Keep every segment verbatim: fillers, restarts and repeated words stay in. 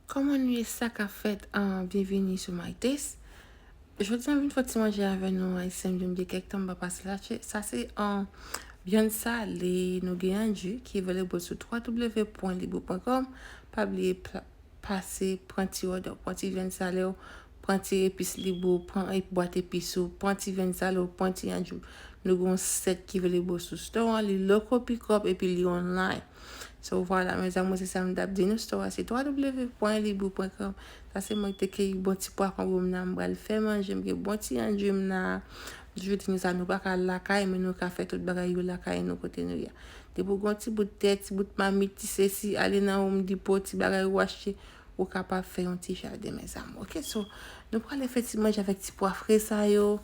Kòman nou ye, sa k ap fèt? An, byenvini sou Mytes. Jodi a m vin fè yon ti manje avè nou, Ayisyen m, gen kèk tan m pa pase la. Sa se, an, vyann sale, nou gen anji ki available sou w w w pwen libou pwen kòm. Pa bliye pla- pase, pran ti wòdò, pran ti vyann sale w, pran ti epis libou, pran e- bwat epis ou, pran ti vyann sale w, pran ti anji w. Nou gen yon sèt ki available sou store an, li local pick up epi li online. So, vwala, mezanmi, se sa m t ap di nou. Store a se w w w pwen libou pwen kòm. Sa se mwen ki te keyi bon ti pwa kongo m nan, m pral fè manje, m gen bon ti anji m nan. Jodi nou sa, nou pa ka al lakay, men nou ka fè tout bagay yo lakay nou kote nou ye a. Depi w gen yon ti bout tè, ti bout mamit, ti sesi, ale nan Home Depot, ti bagay ou achte, ou kapab fè yon ti jaden, mezanmi. Oke, so, nou prale fè ti manje avèk ti pwa fre sa yo.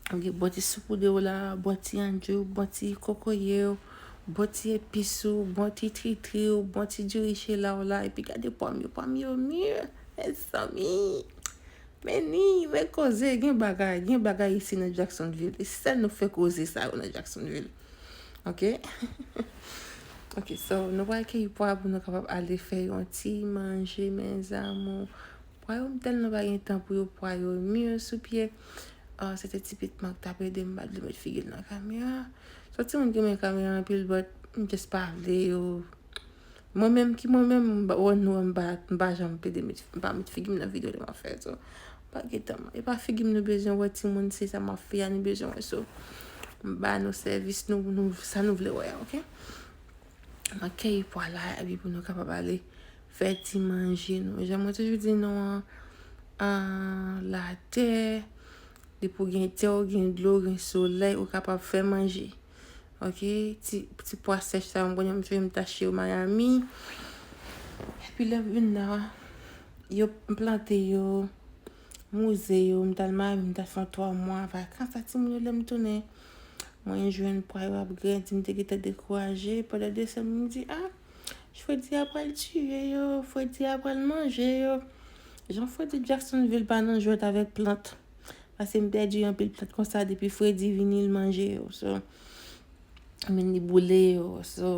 Gen bon ti soupoude w la, bon ti anji w, bon ti kokoye w, bon ti epis ou, bon ti tritri w, bon ti diri chela w la, epi gade pwa m yo, pwa m yo mir, mezanmi. Men ni, men koze, gen bagay, gen bagay isi nan Jacksonville. E sèl nou fè koze sa yo nan Jacksonville. Oke? Oke, so, nou pral keyi pwa pou nou kapab ale fè yon ti manje, mes amours. Pwa yo, m tèlman pa gen tan pou yo, pwa yo mir sou pye. Ah, se te ti pitman k t ap ede m, m pa t vle met figi l nan kamera. So, timoun ki renmen kamera anpil, but m just pa vle yo. Mwen menm ki mwen menm, m pa, w wè nou wè m pa, m pa janm pede met, m pa met figi m nan videyo lè m ap fè, so, m pa gen tan. E pa figi m nou bezwen wè, timoun, se sa m ap fè a nou bezwen wè, so, m ba nou sèvis nou, nou, sa nou vle wè a, oke? Nan keyi pwa la, epi pou nou kapab ale fè ti manje nou. Jan mwen toujou di nou an, an latè, depi w gen tè, w gen dlo, w gen solèy, ou kapab fè manje. Oke, ti, ti pwa sèch sa yo, m konnen m fè m t achte yo Miami. Epi lè m vin la, yo, m plante yo, m wouze yo, m t al Miami, m t al fè yon twa mwa vakans a timoun yo, lè m tounen, mwen jwenn pwa yo ap grandi, m te gentan dekouraje, pandan de semèn, m di, a, Fredi a pral tiye yo, Fredi a pral manje yo. Jan Fredi Jacksonville pa nan jwèt avèk plant. Paske m pèdi anpil plant konsa depi Fredi vini, l manje yo. So, men li boule yo. So,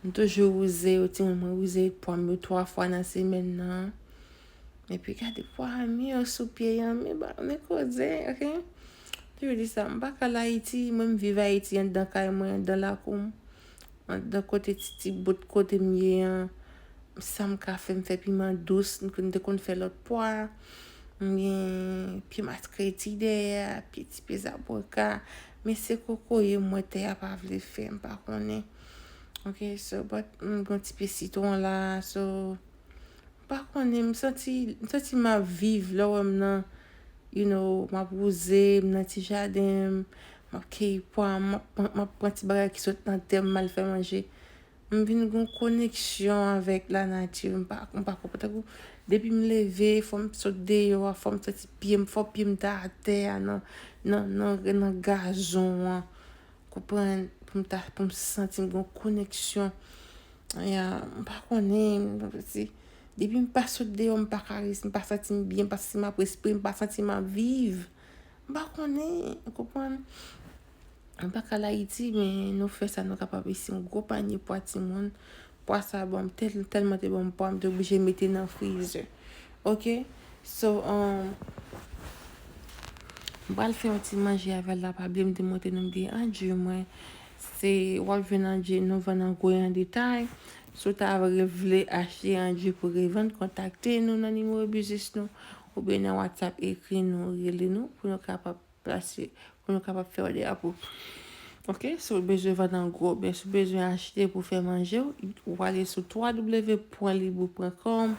m toujou wouze yo, timoun, mwen wouze pwa m yo twa fwa nan semèn nan. Epi gade pwa m yo sou pye an, men ba, men koze, oke? Toujou di sa, m pa ka al Ayiti, mwen m viv Ayiti anndan kay mwen, anndan lakou m. Anndan kote ti, ti bout kote m ye an, sa m ka fè, m fè piman dous, m konn, te konn fè lòt pwa. M gen pye maskreti dèyè a, pye, ti pye zaboka. Men se kokoye m wè tè a pa vle fè, m pa konnen. Oke, so, but m gen ti pye sitwon la, so, m pa konnen, m santi, m santi m ap viv lè w wè m nan, you know, m ap wouze, m nan ti jaden m, m ap keyi pwa, m ap, m ap pran ti bagay ki sot nan tè m, m al fè manje. M vin gen yon koneksyon avèk lanati, m pa, m pa konprann. Tankou, depi m leve, fò m sot deyò a, fò m santi pye m, fò pye m ta atè a nan, nan, nan, nan gazon an. Konprann, pou m ta, pou m santi m gen yon koneksyon. Ya, m pa konnen, m, si, depi m pa sot deyò, m pa ka res-, m pa santi m byen, m pa santi m ap respire, m pa santi m ap viv. M pa konnen, ou konprann? M pa ka al Ayiti, men nou fè sa nou kapab isi, yon gwo panye pwa timoun. Pwa sa ban m tèl-, tèlman te ban m pwa, m te oblije mete nan freezer. Oke? So, um, m pral fè yon ti manje avè l la, pa bliye m te montre nou m gen anji mwen. Se, w ap jwenn anji nou vann an gwo e an detay. Si w ta vle achte anji pou revann, kontakte nou nan nimewo biznis nou, oubyen nan WhatsApp, ekri nou, rele nou, pou nou kapab plase, pou nou kapab fè òdè a pou. Oke, si w bezwen vann an gwo, oubyen si w bezwen achte pou fè manje w, w ale sou w w w pwen libou pwen kòm.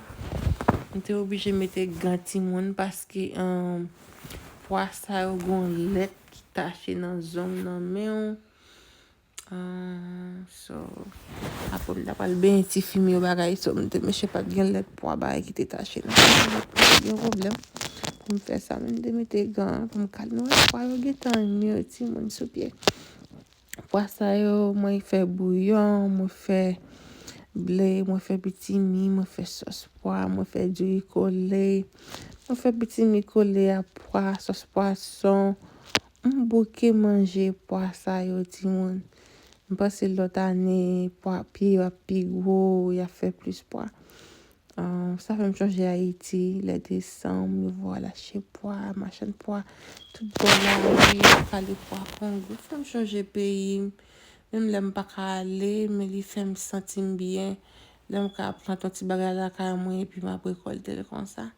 M te oblije mete gan timoun paske, um, pwa sa yo gen yon lèt ki tache nan zong nan men w. Ah, so, apre m ta pral benyen ti fi m yo bagay, so, m te, mesye pa t gen lèt pwa bagay ki te tache nan men m, m te gen pwoblèm pou m fè sa, men m te mete gan pou m kal. Nou wè, pwa yo gentan mir, timoun, sou pye. Pwa sa yo, mwen fè bouyon, mwen fè ble, mwen fè pitimi, mwen fè sòs pwa, mwen fè diri kole, mwen fè pitimi kole a pwa, sòs pwason. M bouke manje pwa sa yo, timoun. M panse lòt ane, pwa, pye yo ap pi gwo, y ap fè plis pwa. Ahn, sa fè m chonje Ayiti, lè desanm, yo voye al achte pwa, machann pwa, tout bò lari, yo kale pwa Kongo. Fè m chonje peyi m. Menm lè m pa ka ale, men li fè m santi m byen. Lè m ka plante yon ti bagay lakay mwen epi m ap rekòlte l konsa.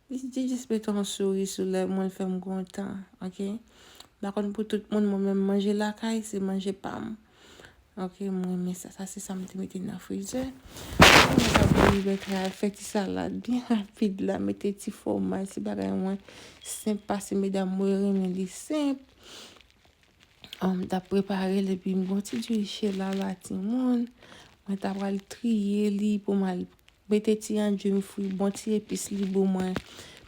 Li, li jis mete yon souri sou lèv mwen, l fè m kontan, oke? M pa konn pou tout moun, mwen menm manje lakay, se manje pa m. Oke, mwen renmen sa. Sa se sa m te mete nan frizè. Mwen sa bouyi bètray, fè ti salad byen rapid la, mete ti fwomaj, ti bagay mwen senp pase medam mwen renmen li senp. Um, m t ap prepare l epi m gon ti diri chela la timoun. Mwen ta pral triye li pou m al mete ti andjwi m fri, bon ti epis libou mwen,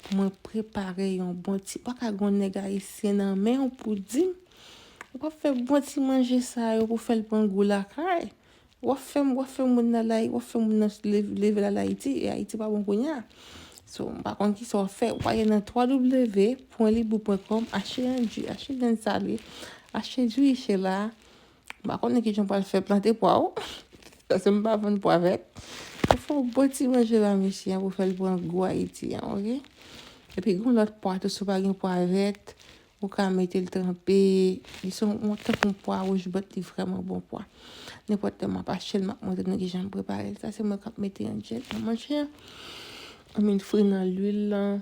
pou mwen prepare yon bon ti, pa ka gon nèg ayisyen nan men w pou di m, ou p ap fè bon ti manje sa yo pou fè l pran gou lakay. W ap fè m, w ap fè moun nan lay, w ap fè moun nan leve, leve l al Ayiti, e Ayiti pa bon kounye a. So, m pa konn kisa w ap fè. W ale nan twa W pwen libou pwen kòm, achte andjwi, achte grenn sale, achte diri chela. M pa konnen kijan w pral fè plante pwa w. Paske m pa vann pwa vèt. Ou fè yon bon ti manje ba mesye an pou fè l pran gou Ayiti an, oke? Epi gen yon lòt pwa tou, si w pa gen pwa vèt, ou ka mete l tranpe. Li se yon, yon tankou yon pwa wouj, but li vrèman bon pwa. Nenpòt lè m ap achte l, m ap montre nou kijan m prepare l. Sa se mwen k ap mete andjwi nan manje an. Ann, m fri nan lwil lan.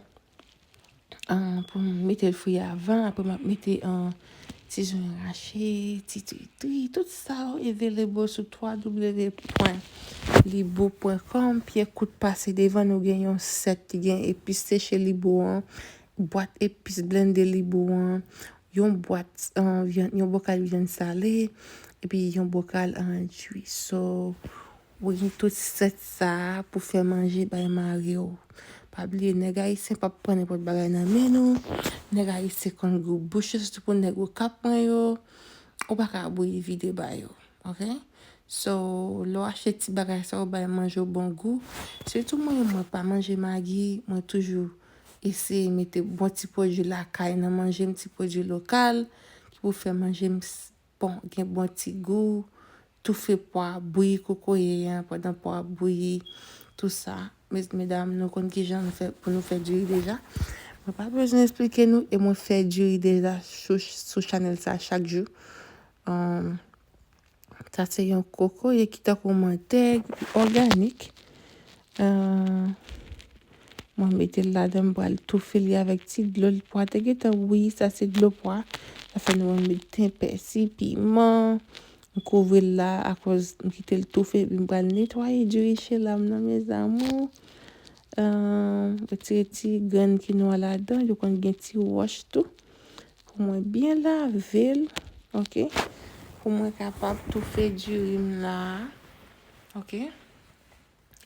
Ahn, pou m mete l fri avan, apre m ap mete, ahn, ti zonyon rache, ti tritri, tout sa yo available sou twa W pwen libou pwen kòm. Pye kout pase devan, nou gen yon sèt ki gen epis seche libou an, bwat epis blende libou an, yon bwat, ahn, vyann, yon bokal vyann sale, epi yon bokal andjwi. So, wi, tout sèt sa a pou fè manje bay mari w. Pa bliye, nèg ayisyen p ap pran nenpòt bagay nan men nou. Nèg ayisyen konn gou bouch yo, sitou pou nèg Okap mwen yo. Ou pa ka bouyi vide ba yo, oke? So, lè w achte ti bagay sa yo, bay manje w bon gou. Sitou mwen, mwen pa manje magi, mwen toujou eseye mete bon ti pwodui lakay nan manje m, ti pwodui lokal, ki pou fè manje m s-, bon, gen bon ti gou, toufe pwa, bouyi kokoye an pandan pwa bouyi, tou sa. Mes-, medam, nou konn kijan nou fè, pou nou fè diri deja. Mwen pa bezwen esplike nou, e mwen fè diri deja sou, sou chanèl sa chak jou. Ahn, sa se yon kokoye ki tankou mantèg, òganik. Ahn, Mwen mete l ladan, m pral toufe li avèk ti dlo. Pwa te gentan bouyi, sa se dlo pwa. Sa fè nou met ten, pèsi, piman. M kouvri l la akoz m kite l toufe, epi m pral netwaye diri chela m nan, mes amours. Ahn, retire ti grenn kinwa ladan, yo konn gen ti wòch tou. Pou mwen byen lave l, oke? Pou mwen kapab toufe diri m la, oke?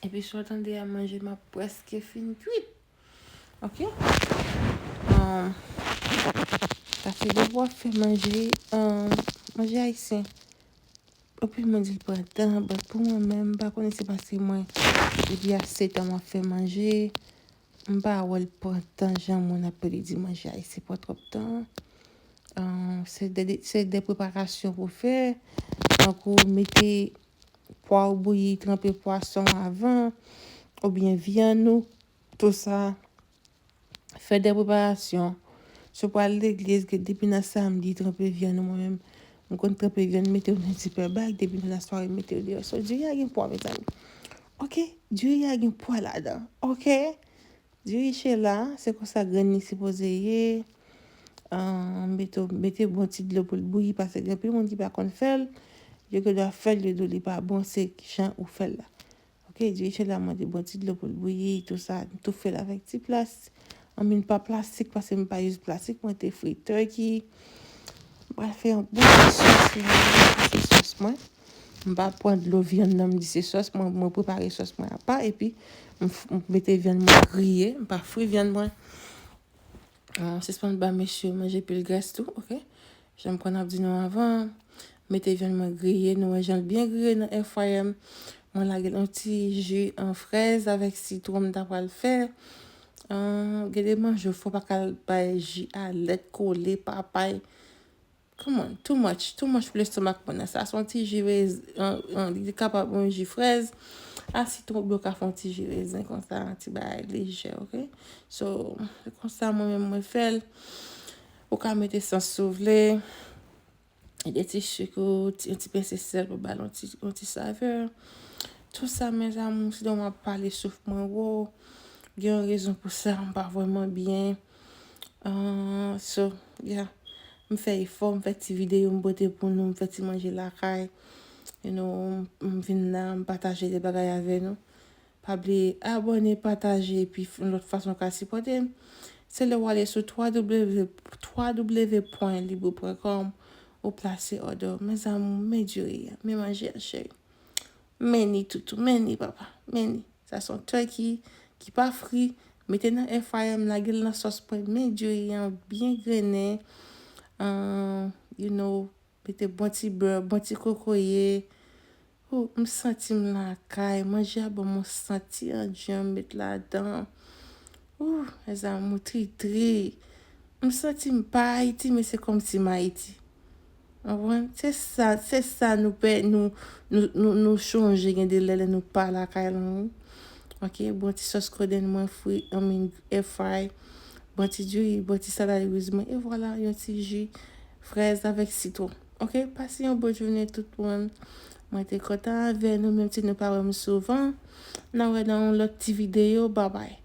Epi si w tande a manje m ap prèske fin kwit. Oke? Ahn, paske depi w ap fè manje, ahn, manje ayisyen, anpil moun di l pran tan, but pou mwen menm, m pa konnen se paske mwen, depi a sèt an m ap fè manje, m pa wè l pran tan jan moun ap pale di manje ayisyen pran twòp tan. Ahn, se de, de, se de preparasyon pou fè, tankou mete pwa w bouyi, tranpe pwason avan, oubyen vyann ou, tou sa. Fè de preparasyon. Si w pral legliz, gen depi nan samdi, tranpe vyann ou, mwen menm, m konn tranpe vyann, mete yo nan dipè bag, depi nan lasware, mete yo deyò. So, diri a gen pwa, mezanmi. Oke? Diri a gen pwa ladan. Oke? Diri chela, se konsa grenn li sipoze ye. Ahn, mete, mete bon ti dlo pou l bouyi, paske gen anpil moun ki pa konn fè l. Yo gen dwa fè l, yo di w li pa bon, se jan ou fè l la. Oke, diri chela, mwen te bon ti dlo pou l bouyi, tou sa, m toufe l avèk ti plas. I mean, pa plastik, paske m pa use plastik, mwen te fri turkey. M pral fè yon bon ti sòs la, se sòs mwen. M pa pran dlo vyann nan, m di se sòs mwen, mwen prepare sòs mwen apa, epi m f-, m mete vyann mwen griye, m pa fri vyann mwen. Ah, sispann ba mesye yo manje pil grès tou, oke? Jan m konn ap di nou avan, mete vyann mwen griye, nou wè jan l byen griye nan air fryer m. Mwen lage l yon ti ji an frèz avèk sitwon m ta pral fè. Ah, gen de manje w fè w pa ka al bay ji a lèt kole, papay. Come on, too much, too much pou lestomak mwen nan. Sa se yon ti ji rez-, an, an, li kapab yon ji frèz. a sitwon oubyen w ka fè yon ti ji rezen konsa, yon ti bagay lejè, oke? So, se konsa mwen menm mwen fè l. Ou ka mete sans si w vle. Gen ti sik, yon ti, yon ti pense sèl pou ba l yon ti, yon ti savè. Tout sa, mes amours, sinon m ap pale souf mwen wo. Gen yon rezon pou sa, m pa vrèman byen. Ah, so, yeah. M fè efò, m fè ti videyo, m pote pou nou, m fè ti manje lakay. You know, m, m vin la, m pataje de bagay avè nou. Pa bliye abòne, pataje, epi f-, yon lòt fason w ka sipòte m, se lè w ale sou w w w, w w pwen libre pwen kòm, ou plase òdè w. Mes amours, men diri a, men manje a, cheri. Men ni toutou, men ni papa, men ni. Sa se yon turkey ki pa fri, mete nan air fryer, m lage l nan sòs pwen, men diri an byen grennen. Ah, you know, mete bon ti bè, bon ti kokoye. Ou, m santi m lakay, manje a ban m yon santi an djanm met ladan. Ou, mes amours, tri tri. M santi m pa Ayiti, men se kòmsi m Ayiti. Ou konprann? Se sa, se sa nou pè, nou, nou, nou, nou chonje gen de lè lè nou pa lakay nou. Oke, bon ti sòs kodenn mwen fri, I mean, air fry. Bon ti diri, bon ti salad riz mwen. E vwala, yon ti ji frèz avèk sitwon. Oke, pase yon bon jounen tout moun. Mwen te kontan avè nou, menm si nou pa wè m souvan. N a wè nan yon lòt ti videyo. Babay.